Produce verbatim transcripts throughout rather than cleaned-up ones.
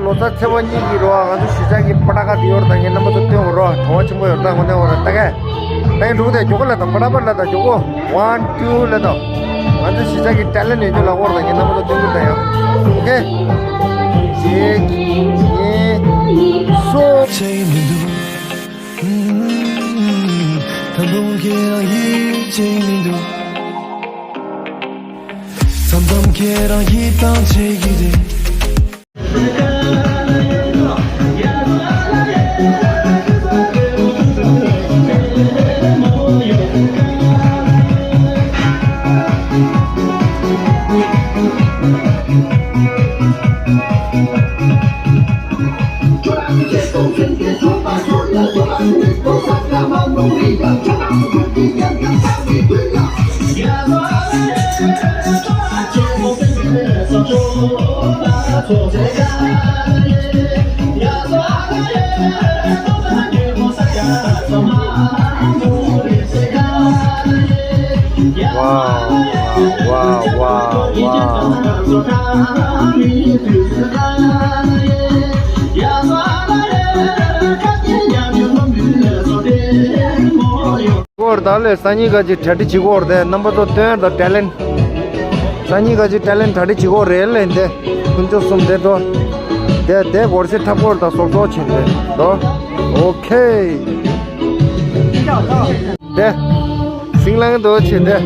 ལོ་གསར་ཚེས་པ་གཉིས་ཀྱི་རོ། ང་ཚོ་གཞིས་ཆགས་ཀྱི་པ་ཏ་ཀ་དེ་ཡོད་རེད། ད་ངས་རྣམ་པ་ཚོ་སྟོན་དགོས་རོ། བྲོ་བ་ཆེན་པོ་ཡོད་རེད། ད་ངོ་ནས་འོ་ར་ད་གས། ད་ངས་འགྲོ་གི་དེ་མགྱོགས་པོ་ལ་ད་པ་ཏ་པ་ལ་ད་མགྱོགས་པོ། One, two ལ་ད། ང་ཚོ་གཞིས་ཆགས་ཀྱི་ཊེ་ལེན་ཊི་ཡོད་རྒྱུ་ལ་འོ་ར་ད་ངས་རྣམ་པ་ཚོ་སྟོན་གི་ད་ཡ། ཨོ་ཁེ། གཅིག་གཉིས་གསུམ། ད་དུང་ཁྱེད་རང་ཡིད་ཆེས་མི་འདུག་མཚམས་མཚམས་ཁྱེད་རང་ཡིད་ཐང་ཆད་ཀྱི་རེད། Wow, wow, wow, wow. སྐོར་ད་ལས་སང་ཉིན་ག་ཅིག་གྲ་སྒྲིག་བྱེད་དགོས་རེད། རྣམ་པ་ཚོ་སྟོན་དང་ཊེ་ལེན་ཊི། སང་ཉིན་ག་ཅིག་ཊེ་ལེན་ཊི་གྲ་སྒྲིག་བྱེད་དགོས་རེད་ལས་འདི། དཀོན་མཆོག་གསུམ་བདེ་འགྲོ། དེ་དེ་སྒོར་ཆེ་འཁྲབ་སྐོར་དང་སོབ་སོབ་བྱེད་འདི་འགྲོ། ཨོ་ཁེ། དེ། སིང་ལང་དུ་བྱེད་དེ།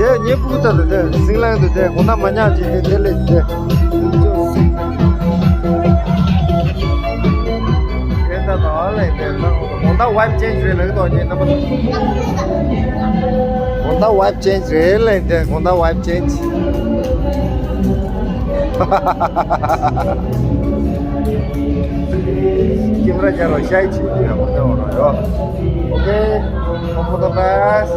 དེ་ཉེ་ཕུག་ད་དེ་སིང་ལང་དུ་དེ་དགོང་དག་མ་ཉག་ཅིག་དེ་དེ་ལས་དེ། དགོང་དག་ཝའིབ་ཅེན་ཇི་རེད་ལབ་ཀྱི་འདུག་ཉེ་རྣམ་པ། དགོང་དག་ཝའིབ་ཅེན་ཇི་རེད་ལབ་དེ། དགོང་དག་ཝའིབ་ཅེན་ཇི། ཀེམ་ར་རྒྱག་རོགས། ཤའི་བྱེད་ཀྱི་ཡོད་མ་རེད་པ། ཨོ་ཁེ། All the best.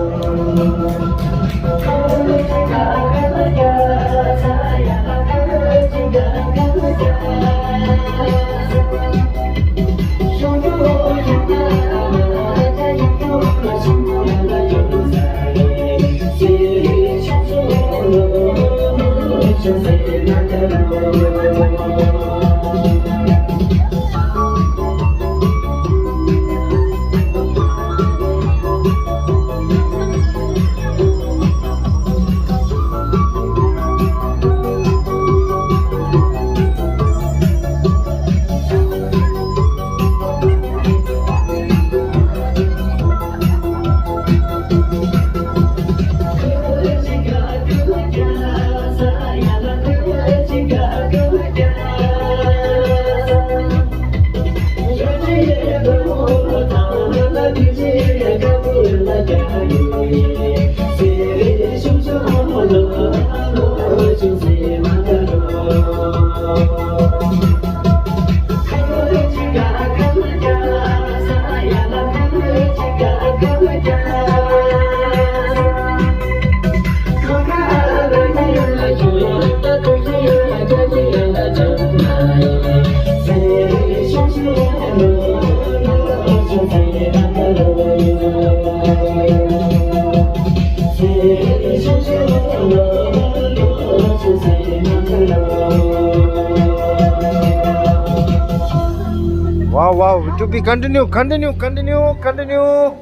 Wow, wow, to be continue, continue, continue, continue.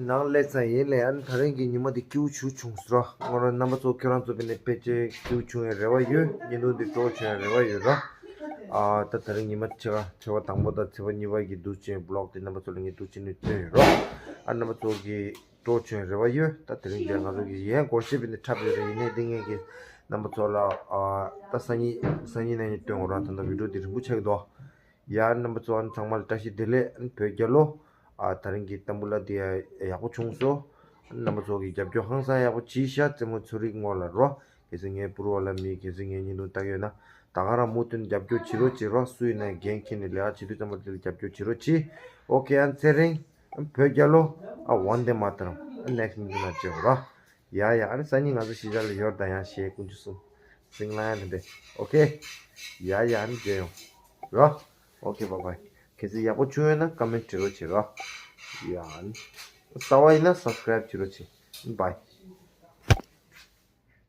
ནང་སླེབས་ཚར་ཡིན་ལས། ཨ་ནི་ད་རིང་གི་ཉི་མ་འདི་སྐྱིད་པོ་ཞེ་པོ་བྱུང་སོང་ར། ང་རང་རྣམ་པ་ཚོ་ཁྱེད་རང་ཚོ་ཕེབས་ནས་ཕལ་ཆེར་སྐྱིད་པོ་བྱུང་བའི་རེ་བ་ཡོད། བརྙན་ཐུང་འདི་སྤྲོ་བྱུང་བའི་རེ་བ་ཡོད་ར། ཨ་ད་ད་རིང་ཉི་མ་ཕྱེད་ཀ་ཚེས་པ་དང་པོ་དང་ཚེས་པ་གཉིས་པ་གི་འདུག་ཅེས་བི་ལོག་དེ་རྣམ་པ་ཚོ་ལ་ངས་འདུག་ཅེས་ནས་བཏོན་ཡོད་ར། ཨ་རྣམ་པ་ཚོ་གི་སྤྲོ་བྱུང་བའི་རེ་བ་ཡོད། ད་ད་རིང་འདིར་ང་ཚོ་གི་ཡན་སྒོར་གཞས་ཕེབས་ནས་འཁྲབ་ཡོད་རེད། ཡིན་ནའི་འདི་ངས་ཀྱི་རྣམ་པ་ཚོ་ལ་ཨ་ད་སང་ཉིན་སང་ཉིན་གནངས་ཉིན་སྟོན་དགོས་ར། ད་ལྟ་བི་ཌིའོ་འདི་རིང་པོ་ཆགས་ཀྱི་འདུག་ཡ་རྣམ་པ་ཚོ་ཨ་ནི་ཚང་མ་ལ་བཀྲ་ཤིས་བདེ་ལེགས། ཨ་ནི་བོད་རྒྱལ་ལོ། ཨ་ད་རིང་གི་ཏམ་བུ་ལ་དེ་ཡག་པོ་བྱུང་སོང་། རྣམ་པ་ཚོ་གི་རྒྱབ་སྐྱོར་ཧང་སང་ཡག་པོ་བྱས་ཤག་རྩེད་མོ་ཚོ་རིག་ངོ་ལ་རོ། གལ་སྲིད་ངའི་པུ་རུ་བ་ལ་མི་གལ་སྲིད་ངའི་བརྙན་ཐུང་ལྟ་གི་ཡོད་ན་ད་ག་རང་མུ་མཐུད་རྒྱབ་སྐྱོར་བྱེད་རོགས་བྱེད་རོགས། སུ་ཡིན་ན་འགན་འཁྱེར་ནས་ལས་ཀ་བྱེད་དུས་ཙམ་པ་དེ་ལ་རྒྱབ་སྐྱོར་བྱེད་རོགས་གྱིས། ཨོ་ཁེ། ཨ་ནི་ཚེ་རིང་། བོད་རྒྱལ་ལོ། ཨ་ཝན་དེ་མ་ཏརམ། ཨ་ནེག་སི་མི་ཐུང་ན་བྱེད་རོགས། ཡ་ཡ། ཨ་ནི་སང་ཉིན་ང་ཚོ་གཞིས་ཆགས་ལ་ཡོད་ད། ཡང་གཞས་ཀུན་སྤྱོད་གསུམ་སིང་ལ་ཡང་དེ་འདྲས། ཨོ་ཁེ། ཡ་ཡ། ཨ་ནི་མཇལ་ཡོང་། རོ། ཨོ་ཁེ། བཱའི་བཱའི། གལ་སྲིད་ཡག་པོ་བྱུང་ཡོད་ན་ཀོ་མེན་ཊི་བྲིས་རོགས་བྱེད་རོ། ཡ། ཨ་ནི་གསར་པ་ཡིན་ན་སབ་སི་ཀ་རའིབ་བྱེད་རོགས་བྱེད། བཱའི།